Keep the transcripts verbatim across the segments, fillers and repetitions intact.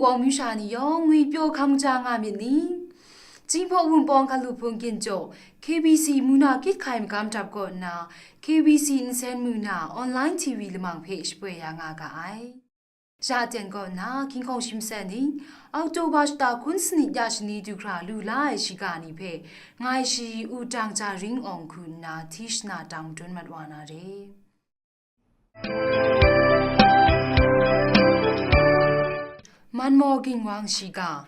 Pawng masha ni yawng ngwi pyaw hkam ja nga myit ni? Jinghpaw Wunpawng Hkalup Hpung Ginjaw, K B C Muna Kit Hkai Magam Dap kaw nna, K B C Nsen Muna Online T V lamang hpe shapoi ya nga ga ai. Ya ten kaw nna, King Hkawng Shi Masen ning, October shata hkun sanit ya shani du hkra lu la ai shiga ni hpe, ngai shi U Dang Ja Ring Awng hku nna, Tishna Dang Madun mat wa na re. Manmaw Ginwang Shiga.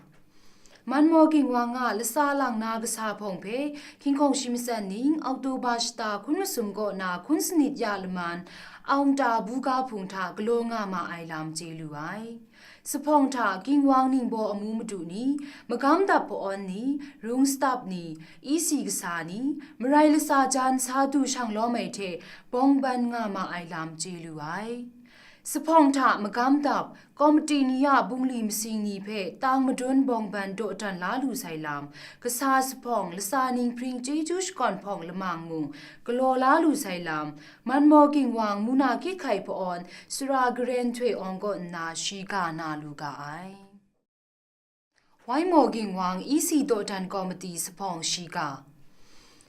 Manmaw Ginwang a lasa lang na kasa hpawng hpe, King Hkawng Shi Masen ning, October shata hkun masum kaw na hkun sanit ya laman, Aung Ta buga hpung hta galaw nga ma ai lam chye lu ai. Sahpawng hta Ginwang ningbaw amu madu ni, magam dap pa-awn ni, rung stap ni, isi kasa ni, marai lasa jan sa du shang lawm ai hte bawng ban nga ma ai lam chye lu ai. Sahpawng hta magam dap, kawmati ni a bungli masing ni hpe tang madun bawng ban dawdan la lu sai lam, kasa sahpawng lasa ninghpring chyeju shakawn hpawng lamang mung galaw la lu sai lam, Manmaw Ginwang Muna Kit Hkai pa-awn, Sara Garen Htoi Awng kaw nna shiga na lu ga ai. Waimaw Ginwang E C dawdan kawmati sahpawng shiga.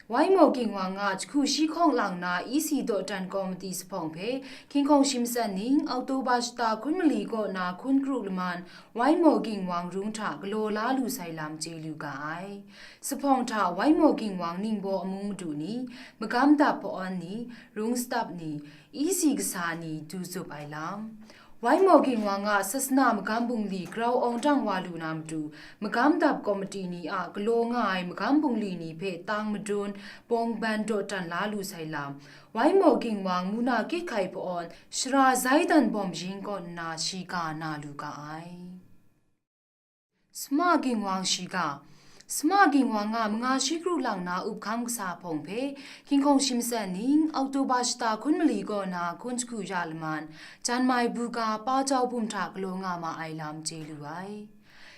Waimaw Ginwang a jahku shi hkawng lang na E C dawdan kawmati sahpawng hpe, King Hkawng Shi Masen ning, October shata hkun mali kaw na hkun kru laman, Waimaw Ginwang rung hta galaw la lu sai lam chye lu ga ai. Sahpawng hta Waimaw Ginwang ningbaw amu madu ni, magam dap pa-awn ni, rung stap ni, isi kasa ni du zup ai lam. Waimaw Ginwang a sasana magam bungli grau awng dang wa lu na matu, magam dap kawmati ni a galaw nga ai magam bungli ni hpe tang madun, bawng ban dawdan la lu sai lam, Waimaw Ginwang Muna Kit Hkai pa-awn, Sara Zaidan Bawm Yin kaw nna shiga na lu ga ai. Sma Ginwang shiga. Sma Ginwang a manga shi kru lang na up hkam kasa hpawng hpe, King Hkawng Shi Masen ning, October shata hkun mali kaw na hkun jahku ya laman, Janmai buga pa jau bum hta galaw nga ma ai lam chye lu ai.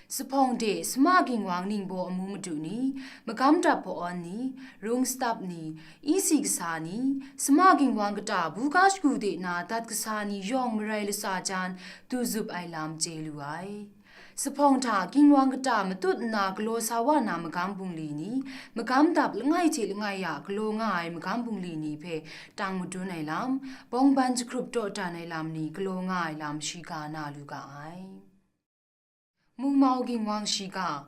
Sahpawng de Sma Ginwang ningbaw amu madu ni, magam dap pa-awn ni, rung stap ni, isi kasa ni, Sma Ginwang kata buga shagu de na dat kasa ni yawng marai lasa jan du zup ai lam chye lu ai. Sahpawng hta Ginwang kata matut nna galaw sa wa na magam bungli ni, magam dap langai hte langai ya galaw nga ai magam bungli ni hpe tang madun ai lam, bawng ban jahkrup dawdan ai lam ni galaw nga ai lam shiga na lu ga ai. Mungmau Ginwang shiga.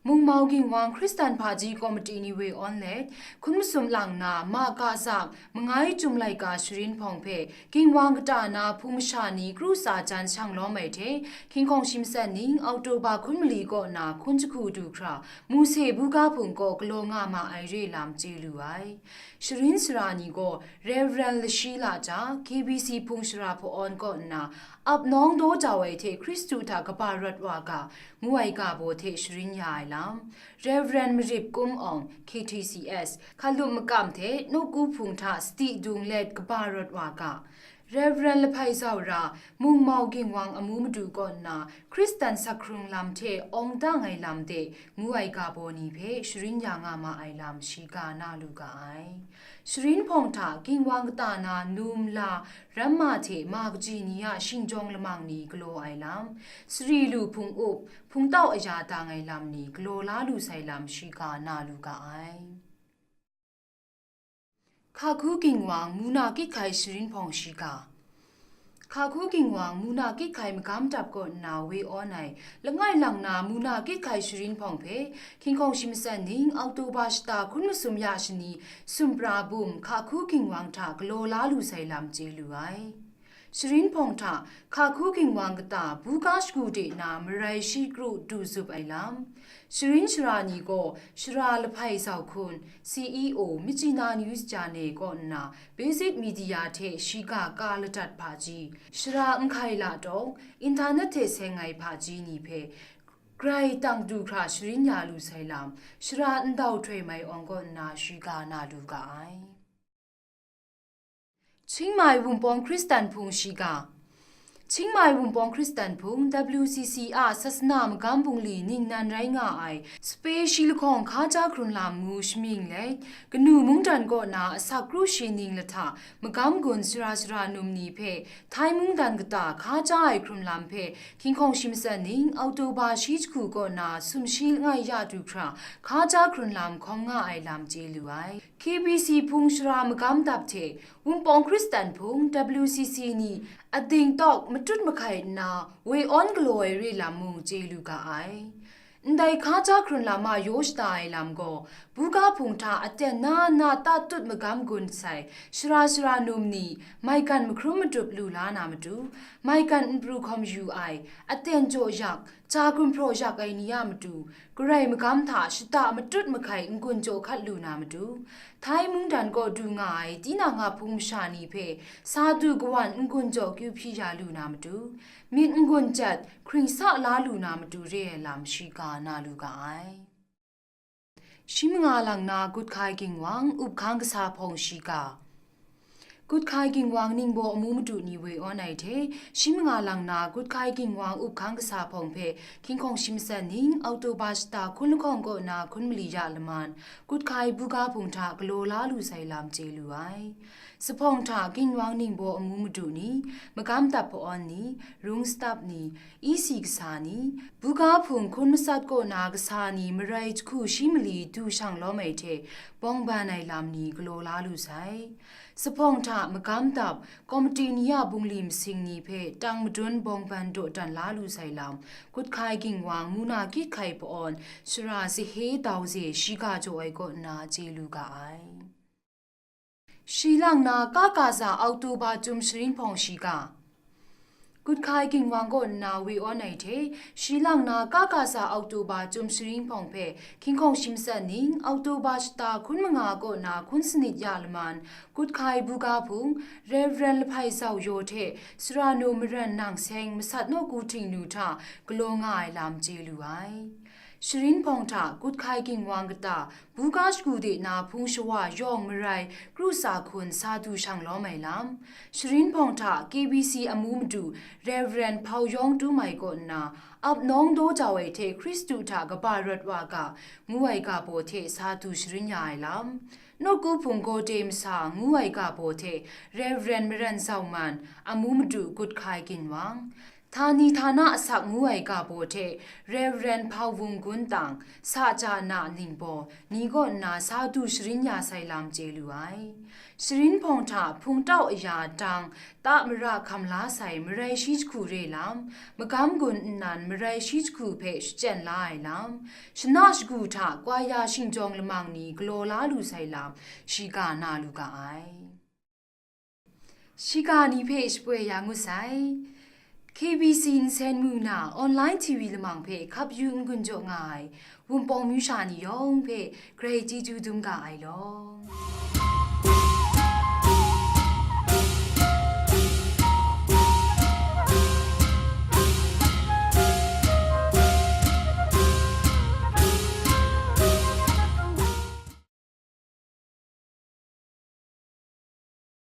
Mungmau Ginwang Hkristan hpaji kawmati ni we awn let, hkun masum lang na ma ka zak mangai Chyum laika sharin hpawng hpe, Ginwang kata na hpung masha ni kru tsa jan shang lawm ai hte, King Hkawng Shi Masen ning, October hkun mali kaw na hkun jahku du hkra, Muse buga hpung kaw galaw nga ma ai re lam chye lu ai. Sharin sara ni gaw, Reverend Lashi Laja, K B C hpung shara hpawn kaw nna, ap nawng daw jau ai hte Hkristu hta kaba rawt wa ga, ngu ai ga baw hte sharin ya ai lam, Reverend Marip Kum Awng, K T C S, hkalup makam hte nawku hpung hta sadi dung let kaba rawt wa ga, Reverend Lahpai Zaura, Mungmau Ginwang amu madu kaw nna, Hkristan sakhkrung lam hte awng dang ai lam de, ngu ai ga baw ni hpe sharin ya nga ma ai lam shiga na lu ga ai. Sharin hpawng hta Ginwang kata na num la, ramma hte ma kaji ni a shingjawng lamang ni galaw ai lam, sari lu hpung up, hpungtau aya dang ai lam ni galaw la lu sai lam shiga na lu ga ai. Hkaku Ginwang Muna Kit Hkai Sharin Hpawng Shiga. Hkaku Ginwang Muna Kit Hkai magam dap kaw nna we awn ai, langai lang na Muna Kit Hkai Sharin Hpawng hpe, Hkying Hkawng Shi Matsan ning October shata hkun masum ya shani, Sumpra bum Hkaku Ginwang hta galaw la lu sai lam chye lu ai. Sharin hpawng hta Hkaku Ginwang kata buga shagu de na marai shi kru du zup ai lam. Sharin shara ni gaw Shara Lahpai Zau Hkun, C E O, Myitkyina News Channel kaw nna Basic Media hte shiga ka ladat hpaji, Shara Nhkai La Tawng, Internet hte seng ai hpaji ni hpe grai tang du hkra sharin ya lu sai lam, Shara Ndau Htoi Mai Awng kaw nna shiga na lu ga ai. Chiangmai Wunpawng Hkristan Hpung Shiga. Chiang Mai Wunpawng Hkristan Hpung W C C a Sasana Magam Bungli ningnan rai nga ai Sape Shi Lahkawng Hkaja Hkrun Lam ngu shamying let, kanu mungdan kaw na asak kru shi ning lahta magam gun sara sara num ni hpe Thai mungdan kata hkaja ai hkrun lam hpe Hkinghkawng shi matsat ning October shi jahku kaw na sumshi langai ya du hkra hkaja hkrun lam hkawm nga ai lam chye lu ai. K B C hpung sara magam dap hte Wunpawng Hkristan Hpung W C C ni ading tawk matut mahkai nna woi awn galaw ai re lam mung chye lu ga ai. Ndai hkaja hkrun lam a yaw shada ai lam gaw, buga hpung hta aten na na tatut magam gun sai sara sara num ni maigan mahkrum madup lu la na matu, maigan n pru hkawm yu ai, aten jaw yak, ja gumhpraw yak ai ni a matu, Karai magam hta shada matut mahkai n-gun jaw hkat lu na matu, Thai mungdan kaw du nga ai tinang a hpung masha ni hpe sa du kawan n-gun jaw kyu hpyi ya lu na matu, myit n-gun jat hkring sa la lu na matu re ai lam shiga na lu ga ai. Shi manga lang na Gut Hkai Ginwang, Up Hkang Kasa Hpawng shiga. Gut Hkai Ginwang ningbaw amu madu ni woi awn ai hte, shi manga lang na Gut Hkai Ginwang Up Hkang Kasa Hpawng hpe Hkinghkawng shi matsat ning October shata hkun lahkawng kaw na hkun mali ya laman, Gut Hkai buga hpung hta galaw la lu sai lam chye lu ai. Sahpawng hta Ginwang ningbaw amu madu ni, magam dap pa-awn ni, rung stap ni, E C kasa ni, buga hpung hkun matsat kaw na kasa ni marai jahku shi mali du shang lawm ai hte bawng ban ai lam ni galaw la lu sai. Sahpawng hta magam dap, komiti ni a bungli masing ni hpe tang madun bawng ban dawdan la lu sai lam, Gut Hkai Ginwang Muna Kyit Hkai pa-awn sara sahe dau ze shiga jaw ai kaw nna chye lu ga ai. Shi lang na Ka Kaza October Chyum Sharin Hpawng shiga. Gut Hkai Ginwang kaw nna woi awn ai hte, shi lang na Ka Kaza October Chyum Sharin Hpawng hpe Hkinghkawng shi matsat ning October shata hkun manga kaw na hkun sanit ya laman, Gut Hkai buga hpung, Rev. Lahpai Zau Yaw hte sara nu Maran Nang Seng masat nawku htingnu hta galaw nga ai lam chye lu ai. Sharin Hpawng hta Gut Hkai Ginwang kata buga shagu de na hpung shawa yawng marai kru tsa hkun sa du shang lawm ai lam, Sharin Hpawng hta K B C amu madu Rev. Hpau Yawng Tum Ai kaw nna, ap nawng daw jau ai hte Hkristu hta kaba rawt wa ga, ngu ai ga baw hte sa du sharin ya ai lam, Nawku Hpung Gawde Masa ngu ai ga baw hte Rev. Maran Zau Man, amu madu Gut Hkai Ginwang, Htani htana asak ngu ai ga baw hte Rev. Hpau Wung Gun Tang, Sa Cha Na Ningbaw ni kaw nna sa du sharin ya sai lam chye lu ai. Sharin Hpawng hta hpung tau aya dang ta mara hkam la sai marai shi jahku re lam, magam gun nnan marai shi jahku hpe shachyen la ai lam, shana shagu hta kwaya shingjawng lamang ni galaw la lu sai lam, shiga na lu ga ai. Shiga ni hpe shapoi ya ngut sai. K B C nsen mu na online T V lamang hpe hkap yu n-gun jaw nga ai Wunpawng myu sha ni yawng hpe grai chyeju dum ga ai law.